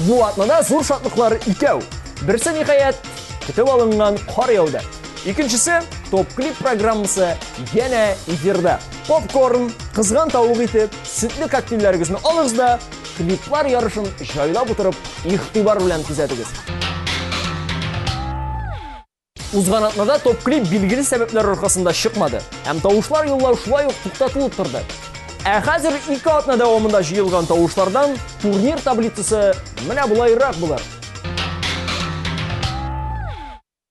Бу атнада зур шатлыклар икәү. Берсе, ниһаять, көтеп алынган кар яуды. Икенчесе, топ-клип программасы янә эфирда. Попкорн, кызган тавык итеп, сөтле коктейльләрегезне алыгыз да, клиплар ярышын җайлап утырып, игътибар белән күзәтегез. Узган атнада топ-клип билгеле сәбәпләр аркасында чыкмады һәм тавышлар юллау шулай ук туктатылып торды. Ә хәзер ике атна дәвамында җыелган тавышлардан турнир таблицасы менә болайрак булыр.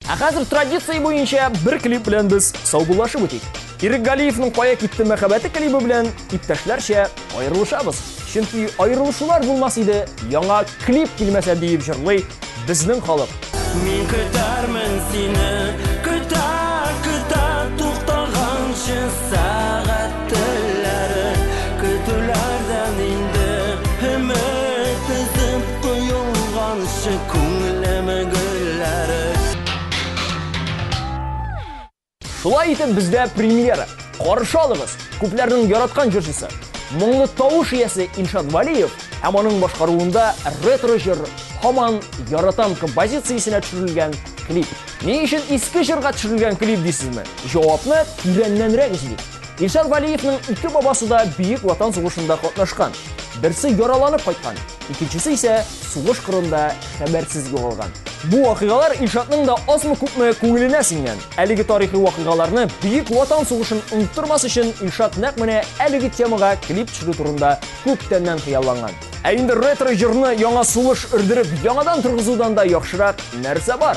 Ә хәзер традиция буенча бер клип белән без саубуллашып үтик. Ирек Галиевның Кая китте мәхәббәте клибы белән иптәшләрчә аерылышабыз. Чөнки аерылышулар булмас иде, яңа клип килмәсә диеп җырлый безнең халык. Мин көтәрмен сине, көтә, көтә, туктаганчы сәгать телләре. Көтүләрдән инде өмет өзеп коелганчы күңелем гөлләре. Шулай итеп бездә премьера. Каршы алыгыз, күпләрнең яраткан җырчысы, моңлы тавыш иясе Илшат Валиев һәм аның башкаруында ретро җыр Һаман яратам композициясенә төшерелгән клип. Ни өчен иске җырга төшерелгән клип дисезме? Җавапны тирәннәнрәк эзлик. Илшат Валиевның ике бабасы да Бөек Ватан сугышында катнашкан. Берсе яраланып кайткан, икенчесе исә сугыш кырында хәбәрсез югалган. Бу вакыйгалар Илшатның да азмы-күпме күңеленә сеңгән. Әлеге тарихи вакыйгаларны, Бөек Ватан сугышын оныттырмас өчен Илшат нәкъ менә әлеге темага клип төшерү турында күптәннән хыялланган. Ә инде ретро җырны яңа сулыш өрдереп яңадан торгызудан да яхшырак нәрсә бар?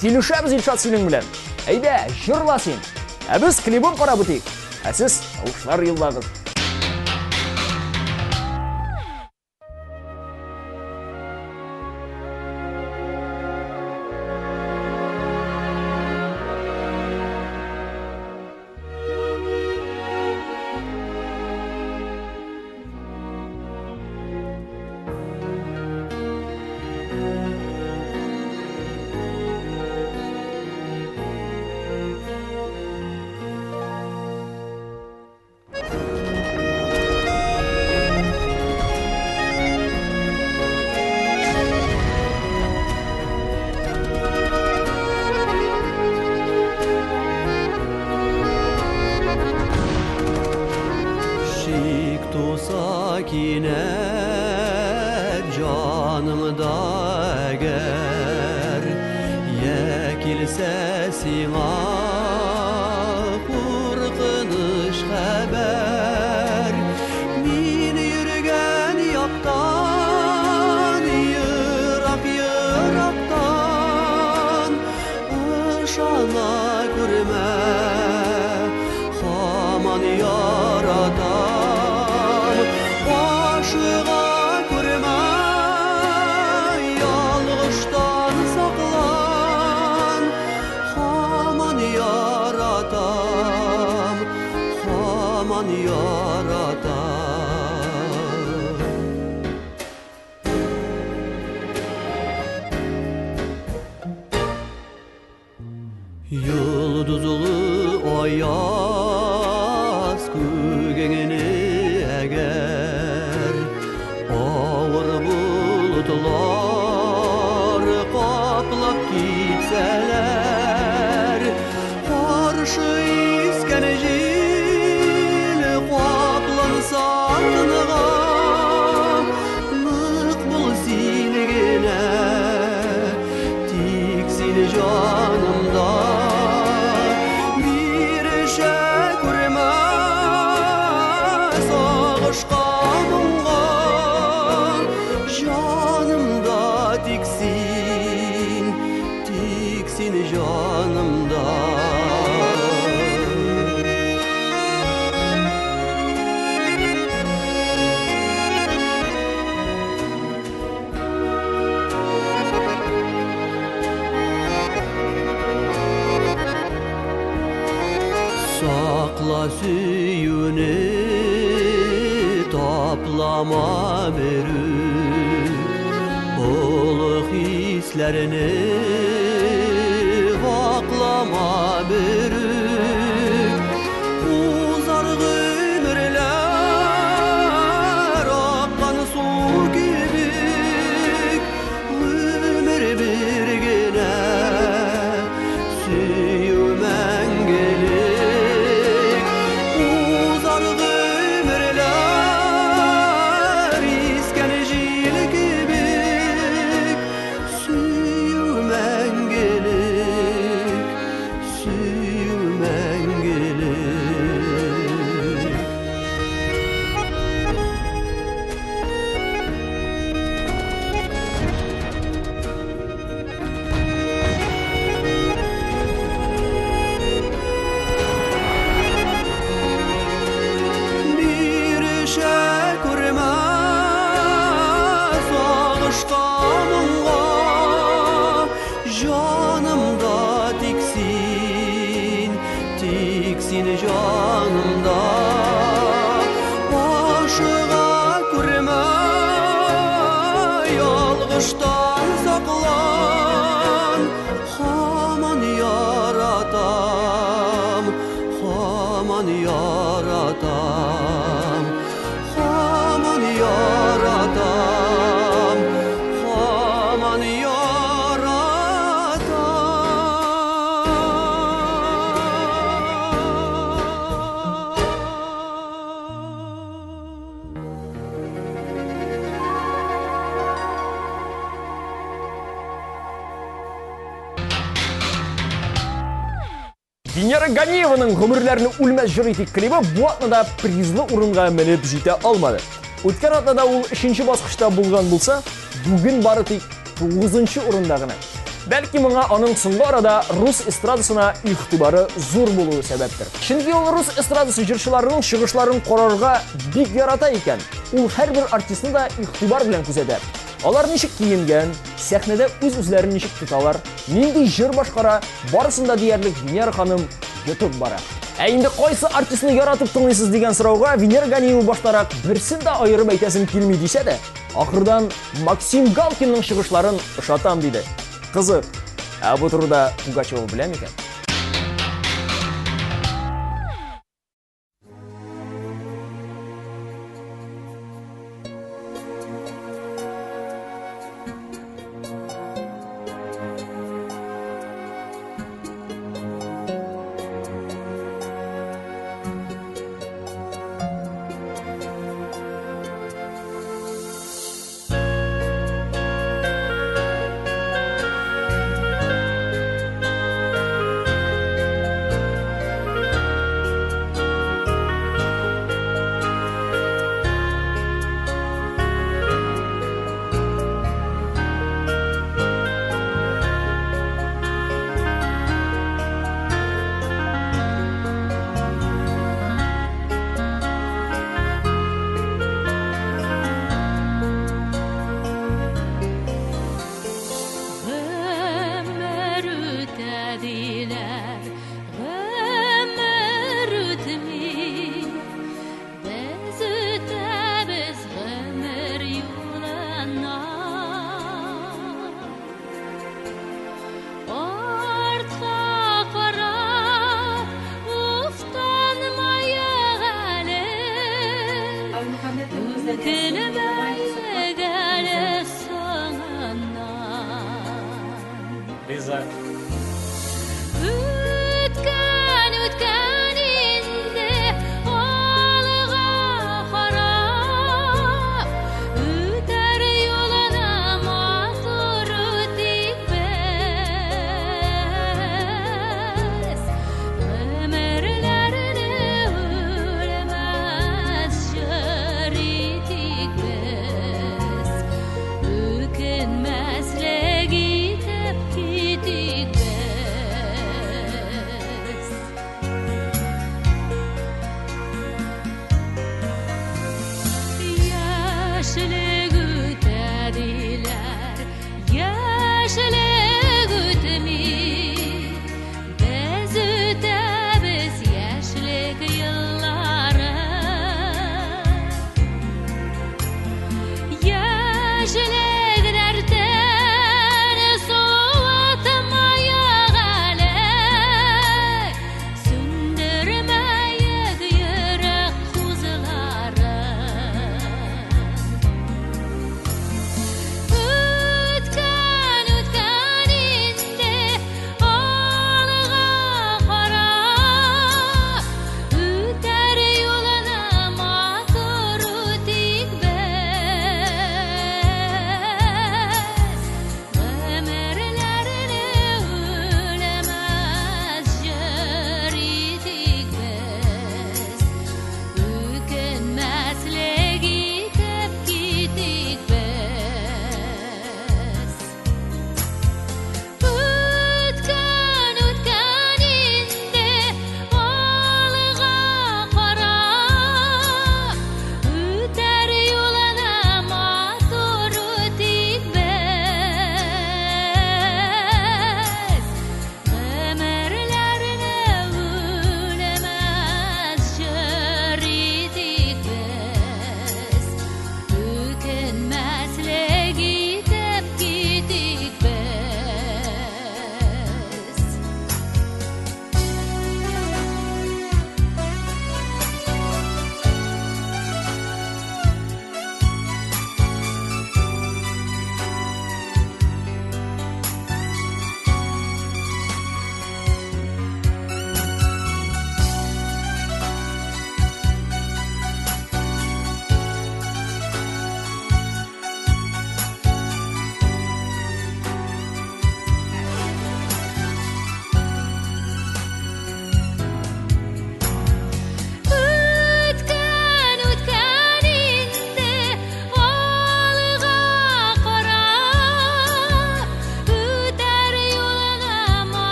Килешәбез Илшат синең белән. Әйдә, җырла син. Ә без клибын карап үтик. Ә сез тавышлар юллагыз. Шик туса кинәт җаныңда әгәр, я килсә сиңа куркыныч хәбәр. Мин йөргән яктан, ерак ерактан, ышана күрмә, һаман яратам. Ашыга күрмә, ялгыштан саклан, һаман яратам, һаман яратам. Йолдызлы аяз күгеңне әгәр авыр болытлар каплап китсәләр, каршы искән җил капланса тыныга, нык бул син генә, тик син җанымда. Бирешә күрмә сагышка, моңга, җанымда тик син, тик син җанымда. Сакла сөюне, таплама берүк, олы хисләрне ваклама берүк. Узар гомерләр аккан су кебек, Узар гомерләр искән җил кебек, сөю мәңгелек, сөю мәңгелек. Бирешә күрмә сагышка, моңга, җанымда тик син, тик син җанымда. Ашыга күрмә, ялгыштан саклан, һаман яратам, һаман яратам, һаман яратам, һаман яратам. Венера Ганиеваның «Гомерләрне үлмәс җыр итик» клибы бу атнада призлы урынга менеп җитә алмады. Үткән атнада ул 3нче баскычта булган булса, бүген бары тик 9нчы урында гына. Бәлки, моңа аның соңгы арада рус эстрадасына игътибары зур булуы сәбәптер. Чөнки ул рус эстрадасы җырчыларының чыгышларын карарга бик ярата икән. Ул һәрбер артистны да игътибар белән күзәтә. Алар ничек киенгән, сәхнәдә үз-үзләрен ничек тоталар, нинди җыр башкара, барысын да диярлек Венера ханым йотып бара. Ә инде кайсы артистны яратып тыңлыйсыз дигән сорауга Венера Ганиева баштарак берсен дә аерып әйтәсем килми дисә дә, ахырдан Максим Галкинның чыгышларын ошатам диде. Кызык, ә бу турыда Пугачева белә микән? Гомер үтә диләр, гомер үтми. Без үтәбез гомер юлыннан. Артка карап, уфтанмыйк әле. Үкенмәйек әле соңыннан. Риза. Үткән, үткән инде, алга карап, үтәр юлны матур үтик без. Гомерләрне үлмәс җыр итик без. Үкенмәслек итеп китик.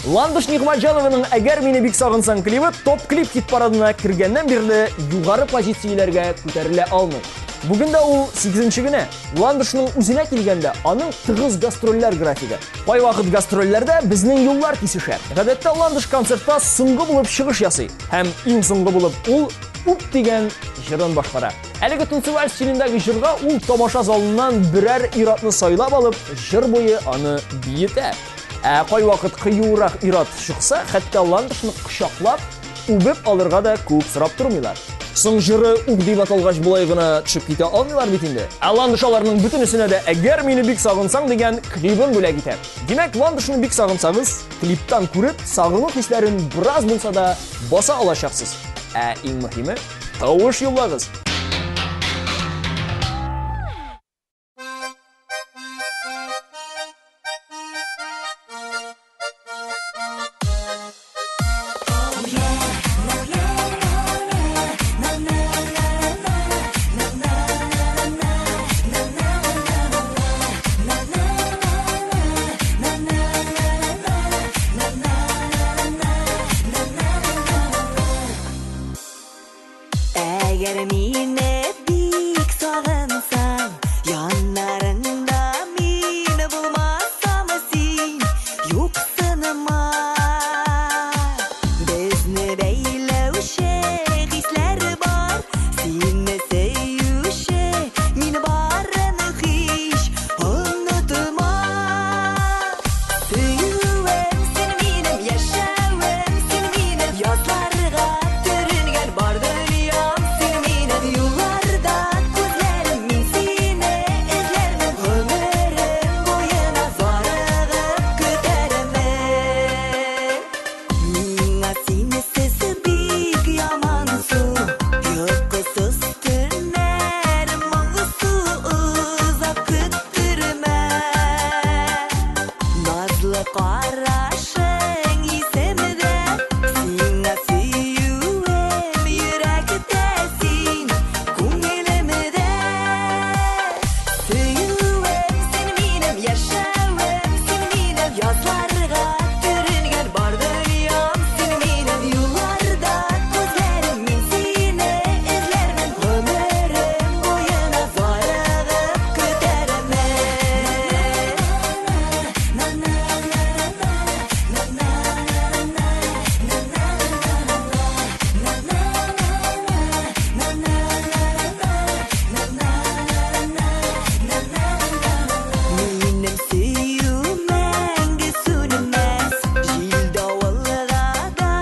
Ландыш Нигъмәтҗанованың Әгәр мине бик сагынсаң клибы топ-клип хит-парадына кергәннән бирле югары позицияләргә күтәрелә алмый. Бүген дә ул 8-нче генә. Ландышның үзенә килгәндә, аның тыгыз гастрольләр графигы. Кайвакыт гастрольләрдә безнең юллар кисешә. Гадәттә Ландыш концертта соңгы булып чыгыш ясый һәм иң соңгы булып ул Үп дигән җырын башкара. Әлеге танцеваль стилендәге җырга ул тамаша залыннан берәр ир-атны сайлап алып, җыр буе аны биетә. Ә кайвакыт кыюрак ир-ат чыкса, хәтта Ландышны кочаклап, үбеп алырга да күп сорап тормыйлар. Соң җыры үк дип аталгач, болай гына төшеп китә алмыйлар бит инде. Ә Ландыш аларның бөтенесенә дә Әгәр мине бик сагынсаң дигән клибын бүләк итә. Димәк, Ландышны бик сагынсагыз, клиптан күреп, сагыну хисләрен бераз булса да баса алачаксыз. Ә иң мөһиме, тавыш юллагыз. Әгәр мине бик сагынсаң, яннарыңда мин булмасам, син юксынма. Безне бәйләүче хисләр бар, сине сөюче мин барын һич онытма. Сөюем син минем, яшәвем син минем, язларга төренгән бар дөньям син минем, юлларда күзләрем мин сине эзләрмен, гомерем буена зарыгып көтәрмен. Миңа синсез бик ямансу, йокысыз төннәр моңсу озак көттермә. Назлы карашың исемдә, сиңа сөюем йөрәктә, син күңелемдә. Сөюем син минем, яшәвем син минем, язларга төренгән бар дөньям син минем, юлларда күзләрем мин сине эзләрмен, гомерем буена зарыгып көтәрмен. Минем сөю мәңге сүнмәс, җил давылга да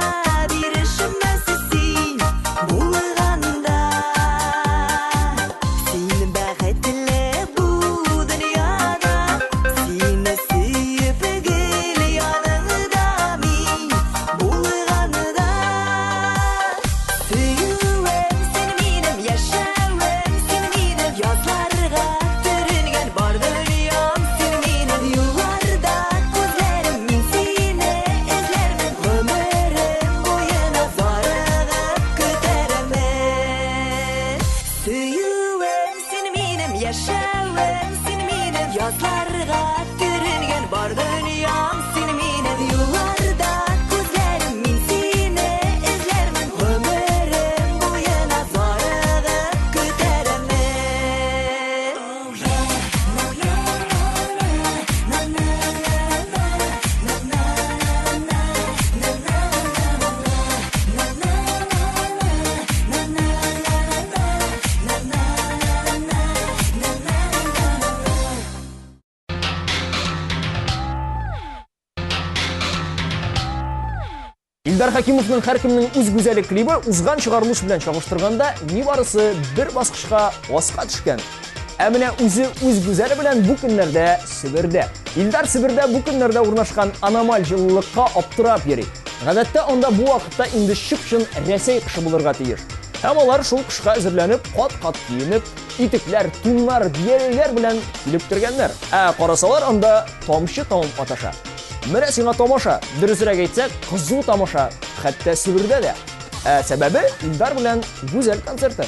бирешмәс син булганда. Син бәхетле бу дөньяда, сине сөеп гел яныңда мин булганда. Сөюем син минем, яшәвем син минем, язларга төренгән бар дөньям син минем, юлларда күзләрем мин сине эзләрмен, гомерем буена зарыгып көтәрмен. Сөюем син минем, яшәвем син минем, язларга төренгән бар дөньям син минем, юлларда күзләрем мин сине эзләрмен, гомерем буена зарыгып көтәрмен. Илдар Хәкимовның Һәркемнең үз гүзәле клибы узган чыгарылыш белән чагыштырганда нибарысы бер баскычка аска төшкән. Ә менә үзе үз гүзәле белән бу көннәрдә Себердә. Илдар Себердә бу көннәрдә урнашкан аномаль җылылыкка аптырап йөри. Гадәттә анда бу вакытта инде чып-чын Рәсәй кышы булырга тиеш. Һәм алар шул кышка әзерләнеп, кат-кат киенеп, итекләр, туннар, бияләйләр белән килеп кергәннәр. Ә карасалар, анда тамчы тамып маташа. Менә сиңа тамаша, дөресрәк әйтсәк, кызу тамаша, хәтта Себердә дә. Ә сәбәбе Илдар белән Гүзәл концерты.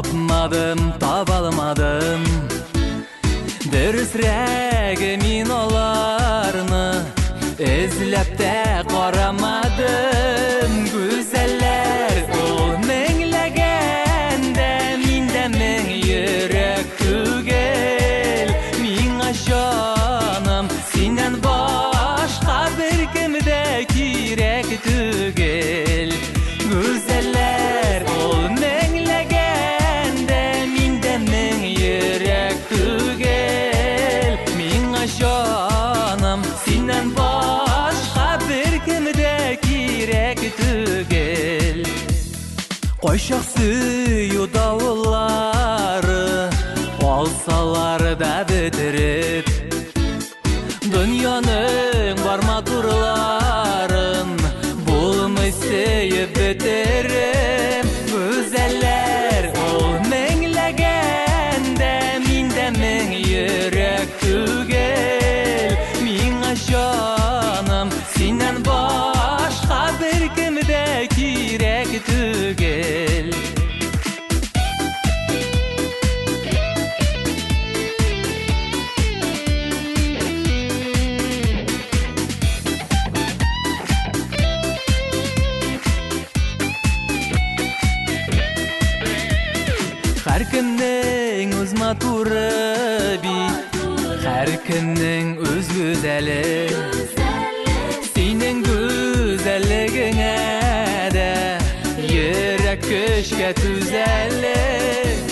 Тапмадым, табалмадым. Дөресрәге мин аларны эзләп тә карамадым. Гүзәлләр ул меңләгән дә, мин дә мең йөрәк түгел. Миңа җаным синнән башка беркем дә кирәк түгел. Гүзәлләр ул меңләгән дә, мин дә мең йөрәк түгел. Миңа җаным синнән башка беркем дә кирәк түгел. Кайчак сөю давыллары алсалар да бетереп, дөньяның бар матурларын булмый сөеп бетереп. Гүзәлләр ул меңләгән дә, мин дә мең йөрәк түгел. Миңа җаным синнән башка беркем дә кирәк түгел. Һәркемнең үз матуры бит, һәркемнең үз гүзәле. Синең гүзәллегеңә дә йөрәк көчкә түзәле.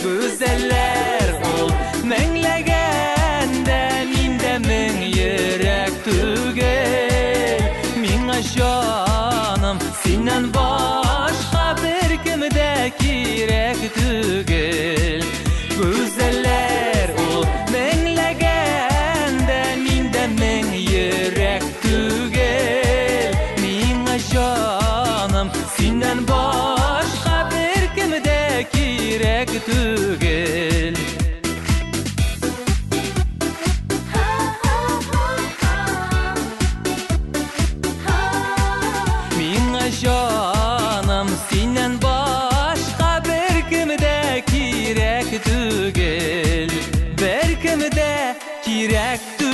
Гүзәлләр ул меңләгән дә, мин дә мең йөрәк түгел. Миңа җаным синнән башка беркем дә кирәк түгел. Гүзәлләр ул меңләгән дә, мин дә мең йөрәк түгел. Миңа җаным синнән башка беркем дә кирәк түгел. Миңа җаным синнән башка беркем дә кирәк түгел. Беркем дә кирәк түгел.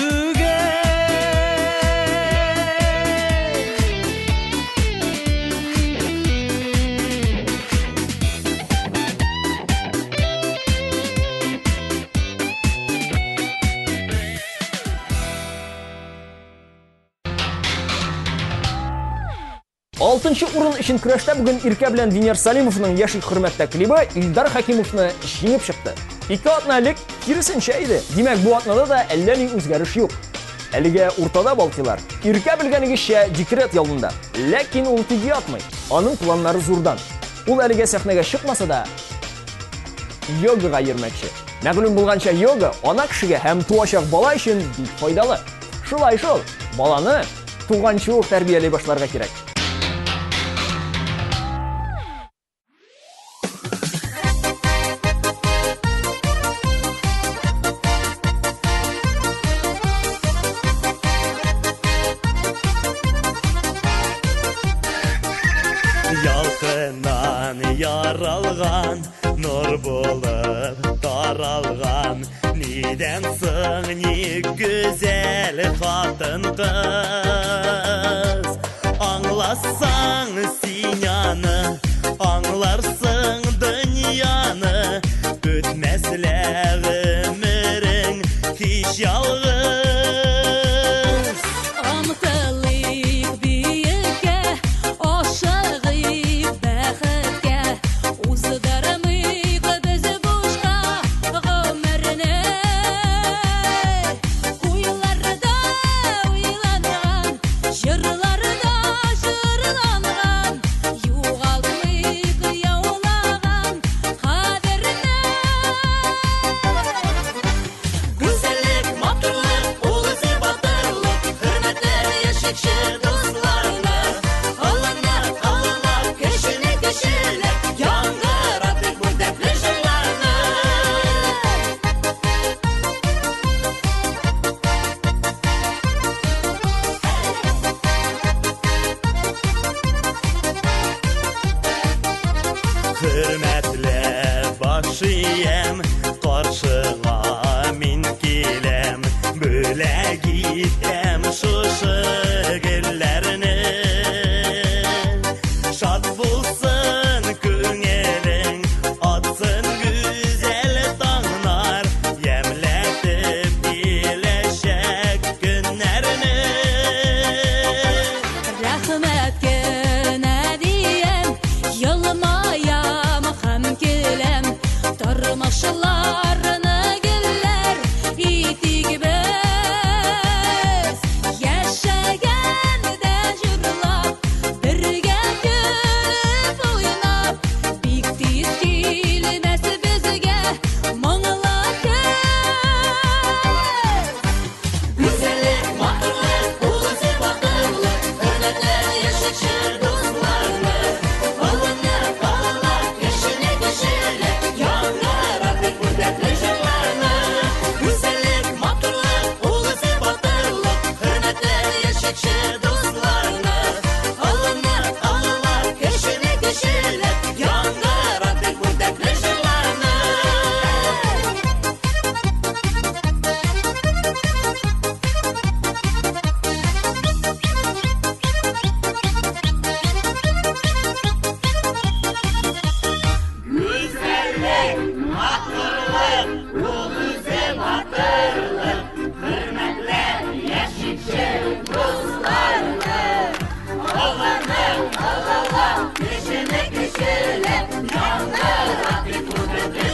Алтынчы урын өчен көрәштә бүген Иркә белән Венер Салимовның Яшик хөрмәттә клибы Илдар Хәкимовны җиңеп чыкты. 2 атна элек киресенчә иде. Димәк, бу атнада да әллә ни үзгәреш юк. Әлегә уртада балкыйлар. Иркә белгәнегезчә декрет ялында. Ләкин ул тик ятмый. Аның планнары зурдан. Ул әлегә сәхнәгә чыкмаса да, йогага йөрмәкче. Мәгълүм булганча, йога ана кешегә һәм туачак бала өчен бик файдалы. Шулай шул, баланы туганчы ук тәрбияли башларга кирәк. Ялкыннан яралган, нур булып таралган, нидән соң ни гүзәл хатын-кыз. Аңласаң син аны, аңларсың дөньяны, үтмәс лә гомерең һич ялгыз. Омтылыйк биеккә, ашыгыйк бәхеткә, уздырмыйк без бушка гомерне. Уйларда уйланган, җырларда җырланган, югалтмыйк яулаган кадерне. Гүзәллек, матурлык, ул үзе батырлык, хөрмәтләр яшәкче дусларны. Алына, алына, кешене кешеләп, яңгыратыйк бу дәртле җырларны. Хөрмәтле баш Баш иям, каршыңа мин киләм, бүләк итәм шушы гөлләрне. Шат булсын күңелең, атсын гүзәл таңнар, ямьләтеп киләчәк көннәрне. Рәхмәт кенә диям, елмаям һәм көләм. Тормышларны гөлләр итик без. Яшәгәндә җырлап, бергә көлеп уйнап, бик тиз килмәс безгә моңлы көз. Гүзәллек, матурлык, ул үзе батырлык, хөрмәтле яшәүче дусларны. Олыны, балалар, кешене кешелек, яңгыратыйк бу дәртле җырларны. Гүзәллек, матурлык, ул үзе батырлык, хөрмәтле яшәүче дусларны. Олыны, балалар, кешене кешелек, яңгыратыйк бу дәртле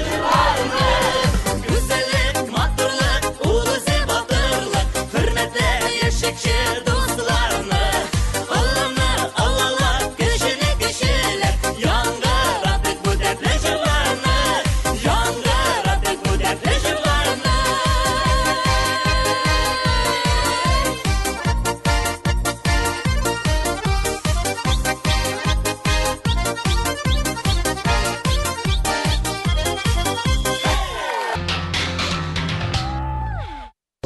җырларны. Гүзәллек, матурлык, ул үзе батырлык, хөрмәтле яшәүче дусларны. Олыны, олылап, кешене кешеләп, яңгыратыйк бу дәртле җырларны. Яңгыратыйк бу дәртле җырларны.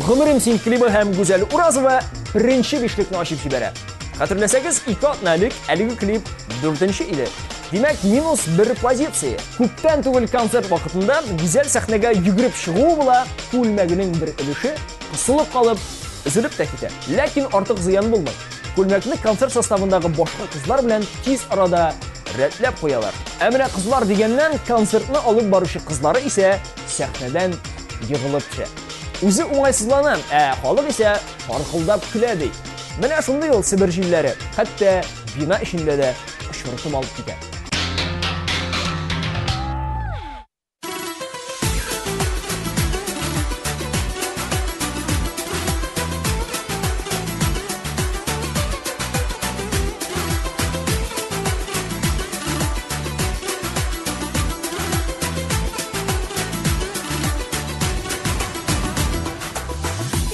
Гомерем син клибы һәм Гүзәл Уразова беренче бишлекне ачып җибәрә. Хәтерләсәгез, 2 атна элек әлеге клип дүртенче иде. Димәк, минус бер позиция. Күптән түгел концерт вакытында Гүзәл сәхнәгә йөгереп чыгуы була, күлмәгенең бер өлеше кысылып калып, өзелеп тә китә. Ләкин артык зыян булмый. Күлмәкне концерт составындагы башка кызлар белән тиз арада рәтләп куялар. Ә менә кызлар дигәннән, концертны алып баручы кызлары исә сәхнәдән егылып төшә. Үзе уңайсызлана, ә халык исә шаркылдап көлә ди. Менә шундый ул Себер җилләре, хәтта бина эчендә дә очыртып алып китә.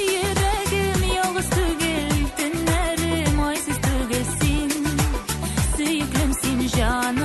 Йөрәгем ялгыз түгел, төннәрем айсыз түгел син. Сөеклем син, җаным.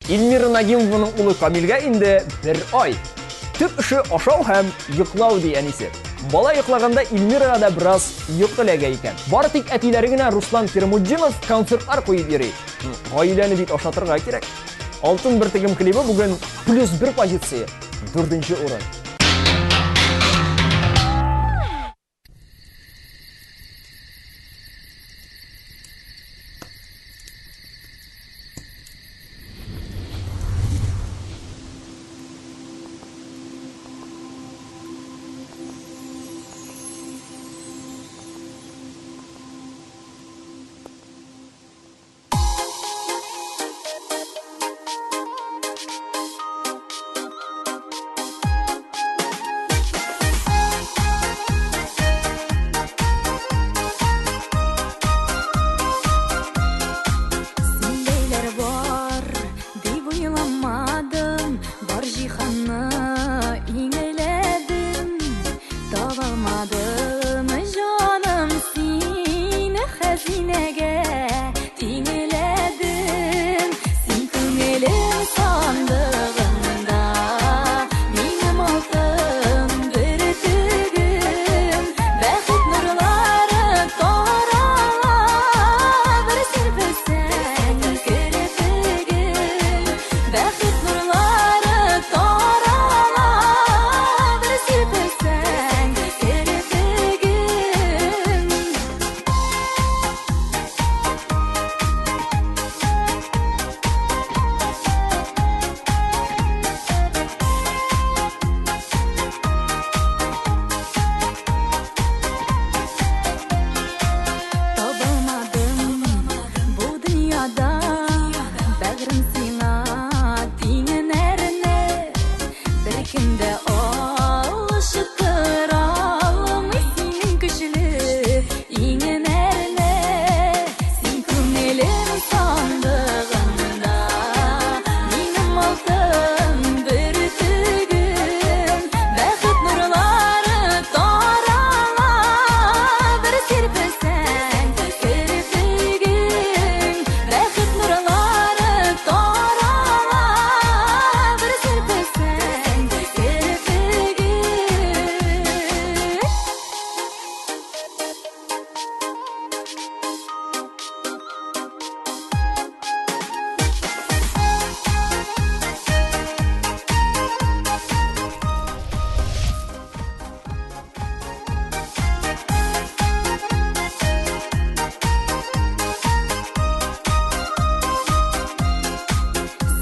Эльмира Нагимованың улы Камилгә инде бер ай. Төп эше ашау һәм йоклау, ди әнисе. Бала йоклаганда Эльмирага да бераз йокы эләгә икән. Бары тик әтиләре генә Руслан Кирамутдинов концертлар куеп йөри. Гаиләне бит ашатырга кирәк. Алтын бөртегем клибы бүген плюс бер позиция, дүртенче урын. Синдәйләр бар дип уйламадым, бар җиһанны иңеләдем, табалмадым, җаным, сине хәзинәгә тиңеләдем. Син күңелем сандыгында минем алтын бөртегем, бәхет нурлары тарала, бер сирпесәң керфегем, бәхет нурлары тарала, бер сирпесәң керфегем. Табылмадым бу дөньяда, бәгърем, сиңа тиңнәрне беркем дә алыштыра алмый синең көчле иңнәрне. Син күңелем сандыгында минем алтын бөртегем, бәхет нурлары тарала, бер сирпесәң керфегең, бәхет нурлары тарала, бер сирпесәң керфегең.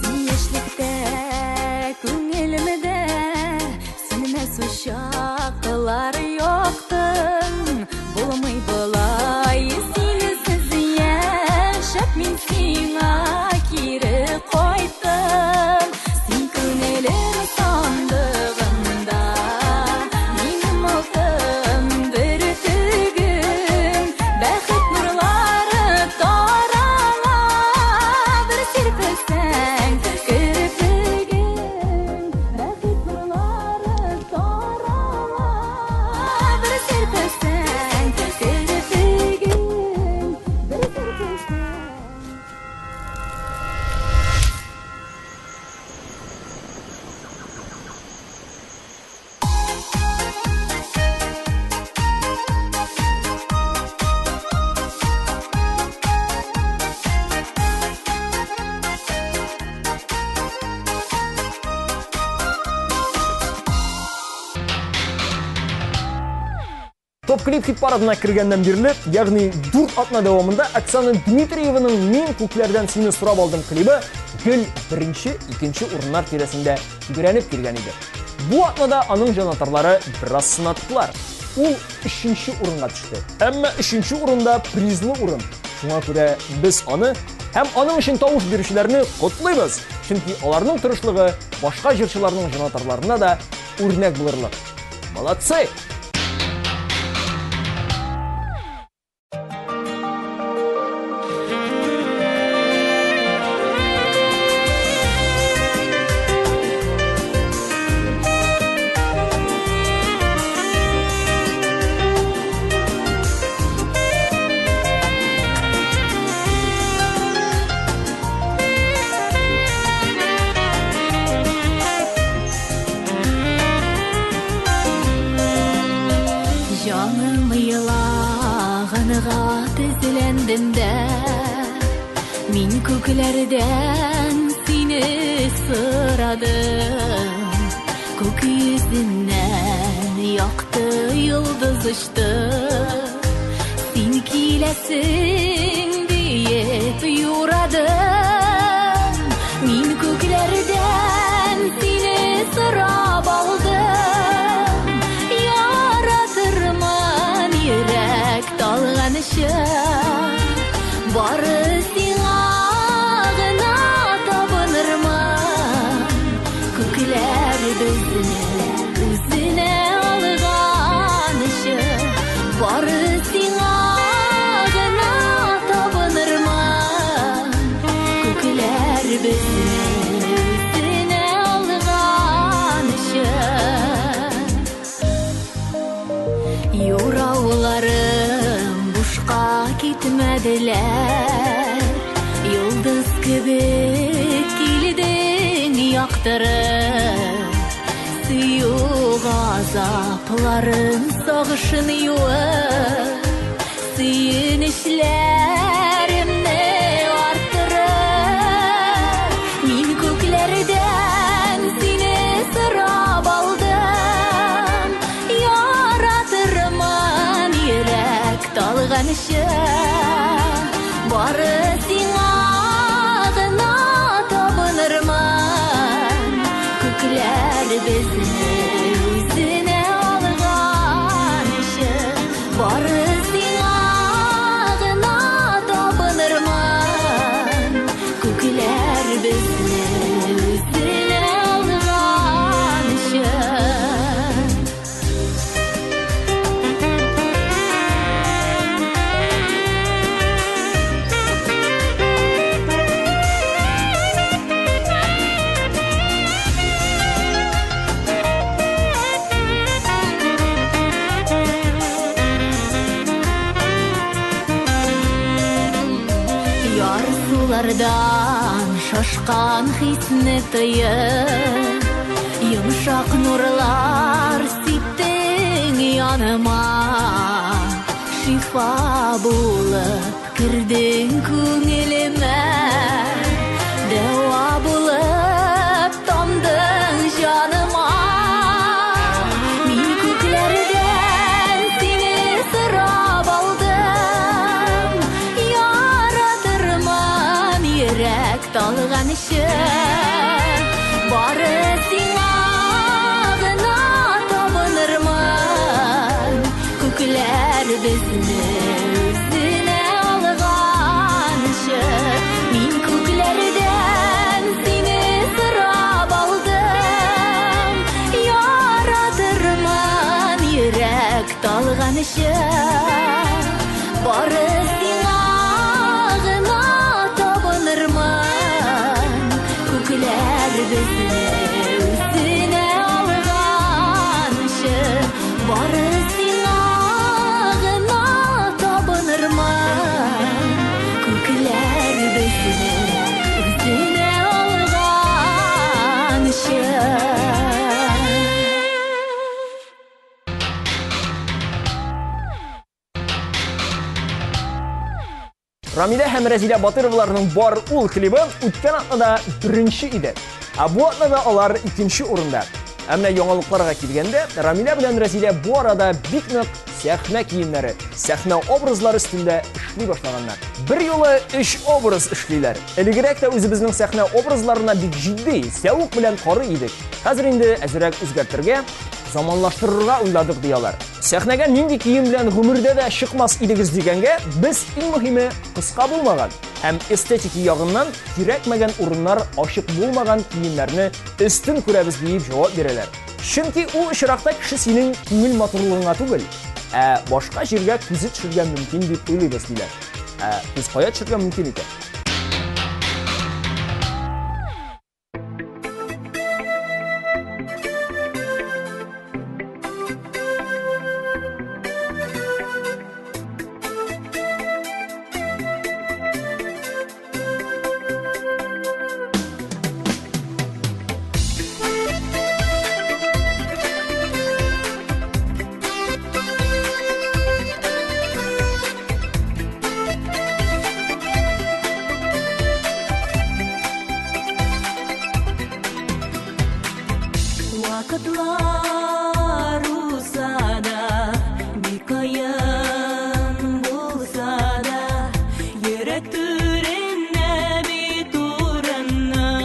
Син яшьлектә күңелемдә сүнмәс учаклар яктың, булмый болай синсез яшәп, мин сиңа кире кайттым. Син күңелем сандыгында минем алтын бөртегем, бәхет нурлары тарала, бер сирпесәң керфегең, бәхет нурлары тарала, бер сирпесәң керфегең, бер сирпесәң. Топ клип хит парадына кергәннән бирле, ягъни 4 атна дәвамында Оксана Дмитриеваның Мин күкләрдән сине сорап алдым клибы гел беренче, икенче урыннар тирәсендә тибрәнеп килгән иде. Бу атнада аның җанатарлары бераз сынаттылар. Ул өченче урынга төште. Әмма өченче урында призлы урын. Шуңа күрә без аны һәм аның өчен тавыш бирүчеләрне котлыйбыз. Чөнки аларның тырышлыгы башка җырчыларның җанатарларына да үрнәк булырлык. Молодцы! Әйләндем дә мин күкләрдән сине сорадым. Күк йөзеннән якты йолдыз очты. Син киләсең диеп юрадым. Мин күкләрдән сине сорап алдым. Яратырмын йөрәк талганчы. Бары сиңа гына табынырмын. Күкләр безне үзенә алганчы. Бары сиңа гына табынырмын. Күкләр безне үзенә алганчы. Юрауларым бушка китмәделәр. Йолдыз кебек килдең яктырып. Сөю газапларын сагышын юып, сөенечләремне арттырып, мин күкләрдән сине сорап алдым. Яратырмын йөрәк талганчы. Бары сиңа гына табынырмын. Күкләр безне үзенә алганчы. Бары сиңа гына табынырмын. Күкләр безне үзенә алганчы. Ярсулардан шашкан хисне тоеп, йомшак нурлар сиптең яныма. Шифа булып кердең күңелемә, дәва булып тамдың җаныма. Мин күкләрдән сине сорап алдым. Яратырмын йөрәк талганчы. Бары сиңа гына табынырмын. Күкләр безне үзенә алганчы. Мин күкләрдән сине сорап алдым. Яратырмын йөрәк талганчы. Бары сиңа гына табынырмын. Күкләр безне үзенә алганчы. Бары сиңа гына табынырмын. Күкләр безне үзенә алганчы. Рамилә һәм Рәзилә Батыровларның «Бар ул» клибы үткән атнада беренче иде. Ә бу атнада алар икенче урында. Ә менә яңалыкларга килгәндә, Рамилә белән Рәзилә бу арада бик нык сәхнә киемнәре, сәхнә образлары өстендә эшли башлаганнар. Бер юлы өч образ эшлиләр. Элегрәк тә үзебезнең сәхнә образларына бик җитди, зәвык белән карый идек. Хәзер инде әзрәк үзгәртергә, заманлаштырырга уйладык, ди алар. Сәхнәгә нинди кием белән гомердә дә чыкмас идегез дигәнгә, без иң мөһиме кыска булмаган һәм эстетик ягыннан кирәкмәгән урыннар ачык булмаган киемнәрне өстен күрәбез диеп җавап бирәләр. Чөнки ул очракта кеше синең күңел матурлыгыңа түгел, ә башка җиргә күзе төшергә мөмкин дип уйлыйбыз, диләр. Ә күз кая төшергә мөмкин икән? Вакытлар узса да, бик кыен булса да, йөрәк түрендә бит урының.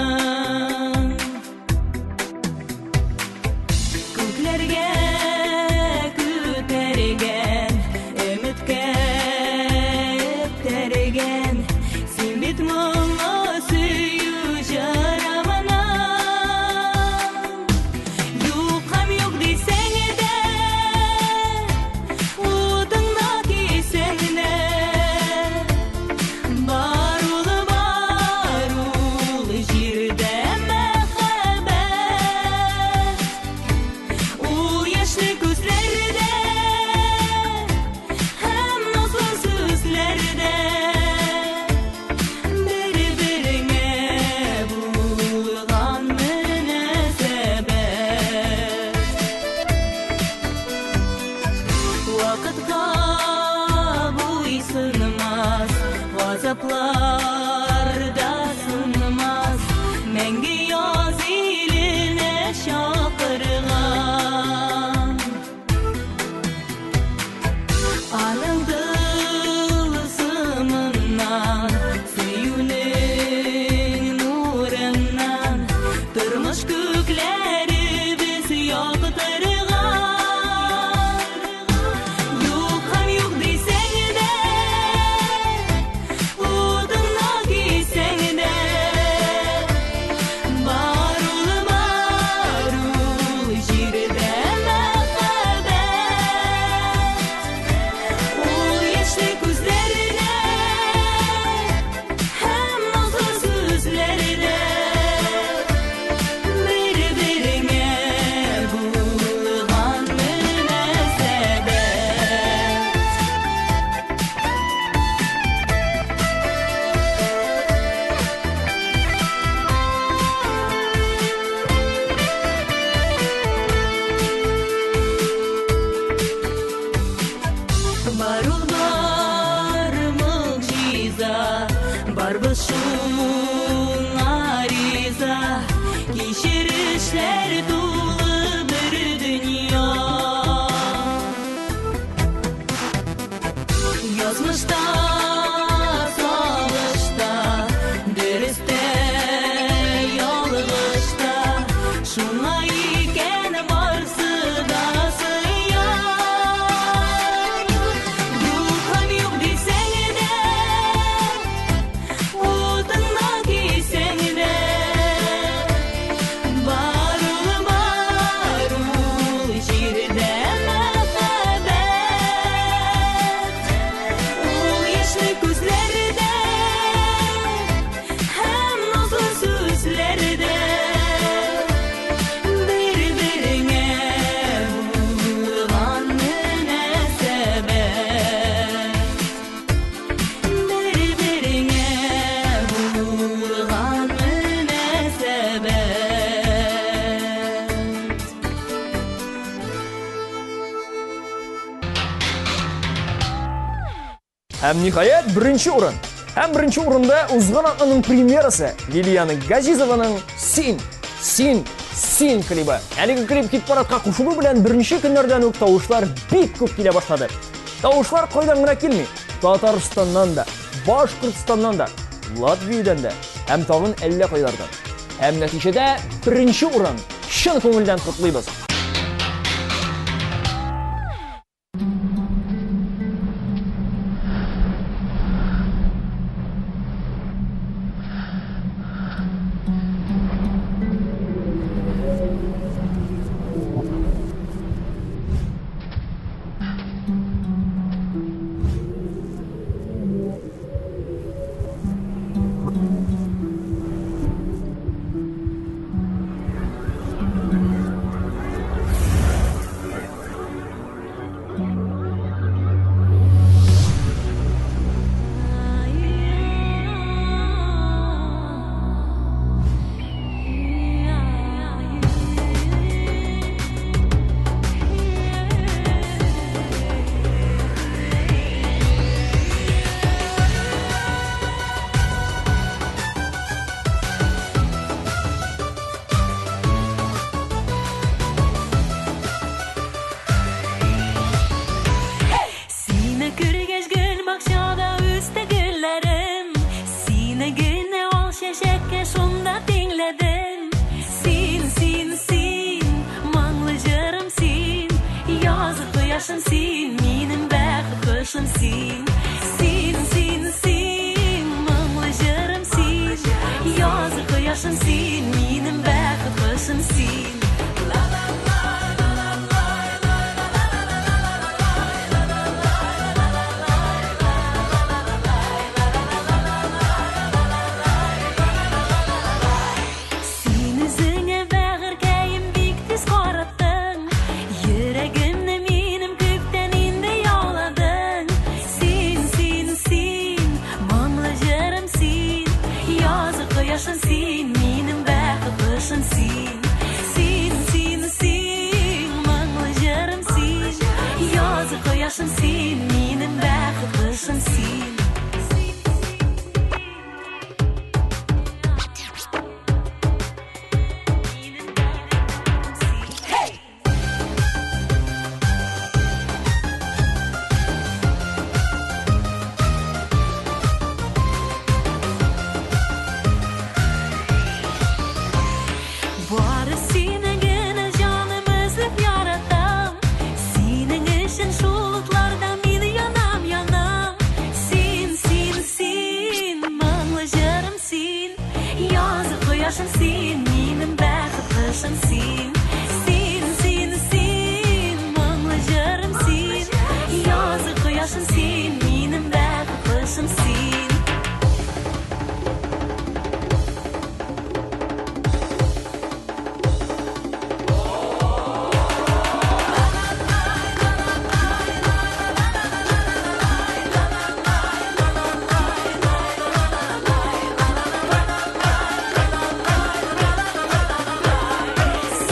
Күкләргә күтәргән, өметкә этәргән, син бит моңлы сөю җырымның. Юк һәм юк дисәң дә, утыңда кисәң дә, бар ул, бар ул җирдә мәхәббәт. Ул яшьле күзләрдә һәм назлы сүзләрдә, бер-береңә булган мөнәсәбәт. Вакытка буйсынмас, газаплар да сынмас, мәңге яз иленә чакырган. Аның тылсымыннан, сөюнең нурыннан, тормыш күкләребез яктырган. Юк һәм юк дисәң дә, утыңда кисәң дә, бар ул, бар ул җирдә мәхәббәт. Ул яшьле күзләрдә һәм назлы сүзләрдә, бер-береңә булган мөнәсәбәт. Бар ул, бар могҗиза, барбыз шуңа риза, кичерешләр тулы бер дөнья. Язмышта, сагышта, дөрестә, ялгышта, шуңа икән барсы да сыя. Юк һәм юк дисәң дә, утыңда кисәң дә, бар ул, бар ул җирдә мәхәббәт. Ул яшьле күзләрдә һәм назлы сүзләрдә, бер-береңә булган мөнәсәбәт. Бер-береңә булган мөнәсәбәт. Һәм ниһаять беренче урын. Һәм беренче урында узган атнаның премьерасы Лилияна Газизованың Син, Син, Син клибы. Әлеге клип хит-парадка кушылу белән беренче көннәрдән үк тавышлар бик күп килә башлады. Тавышлар кайдан гына килми? Татарстаннан да, Башкортстаннан да, Латвиядән дә һәм тагын әллә кайлардан. Һәм нәтиҗәдә беренче урын. Чын күңелдән котлыйбыз. кояшым син, минем бәхет кошым син. Син үзеңә бәгырькәем бик тиз караттың, йөрәгемне минем күптән инде яуладың. Син, син, син, моңлы җырым син, язгы кояшым син, минем бәхет кошым син. Син, син, син, моңлы җырым син, язгы кояшым син, минем бәхет кошым син. Hey! Бары сине генә җаным өзеп яратам, Синең өчен шул утларда мин янам, янам. Син, син, син, моңлы җырым син, язгы кояшым син, минем бәхет кошым син. Син, син, син, моңлы җырым син, язгы кояшым син, минем бәхет кошым син.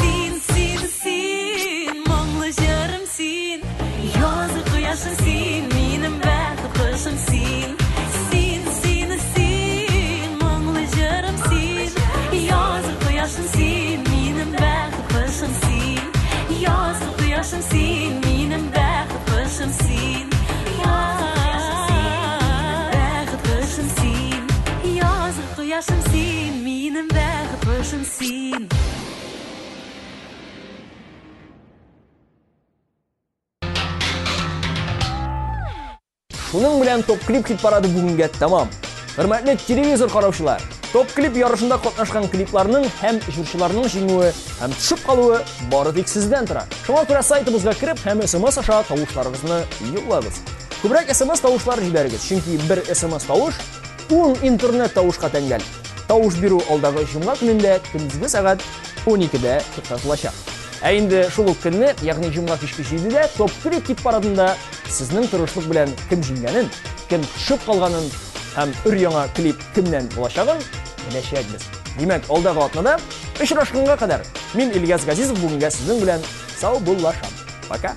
Син, син, син, моңлы җырым син, язгы кояшым син, минем бәхет кошым син. Син, син, син, моңлы җырым син, язгы кояшым син, минем бәхет кошым син. Язгы кояшым син, минем бәхет кошым син. Бәхет кошым син, язгы кояшым син, минем бәхет кошым син. Шуның белән топ-клип хит-парады бүгенгә тәмам. Хөрмәтле телевизор караучылар, топ-клип ярышында катнашкан клипларның һәм җырчыларның җиңүе һәм төшеп калуы бары тик сездән тора. Шуңа күрә сайтыбызга кереп һәм SMS аша тавышларыгызны юллагыз. Күбрәк SMS тавышлар җибәрегез, чөнки бер SMS тавыш 10 интернет тавышка тәңгәл. Тавыш бирү алдагы җомга көнендә көндезге сәгать 12-дә туктатылачак. Ә инде шул ук көнне, ягъни җомга кичке 7-дә топ-клип хит-парадында сезнең тырышлык белән кем җиңгәнен, кем төшеп калганын һәм өр-яңа клип кемнән булачагын беләчәкбез. Димәк, алдагы атнада очрашканга кадәр мин Ильяс Газизов бүгенгә сезнең белән саубуллашам. Пока.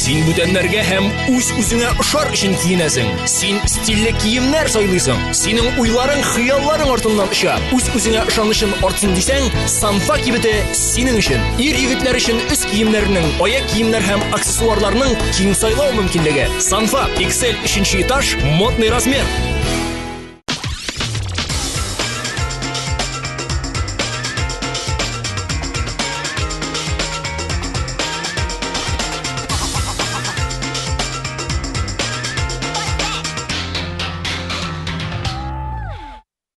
Син бүтәннәргә һәм үз-үзеңә ошар өчен киенәсең. Син стильле киемнәр сайлыйсың. Синең уйларың хыялларың артыннан оча. Үз-үзеңә ышанычын артсын дисәң, Санфа кибете синең өчен. Ир-егетләр өчен өс киемнәренең, аяк киемнәр һәм аксессуарларның киң сайлау мөмкинлеге. Санфа, XL 3 этаж, модный размер.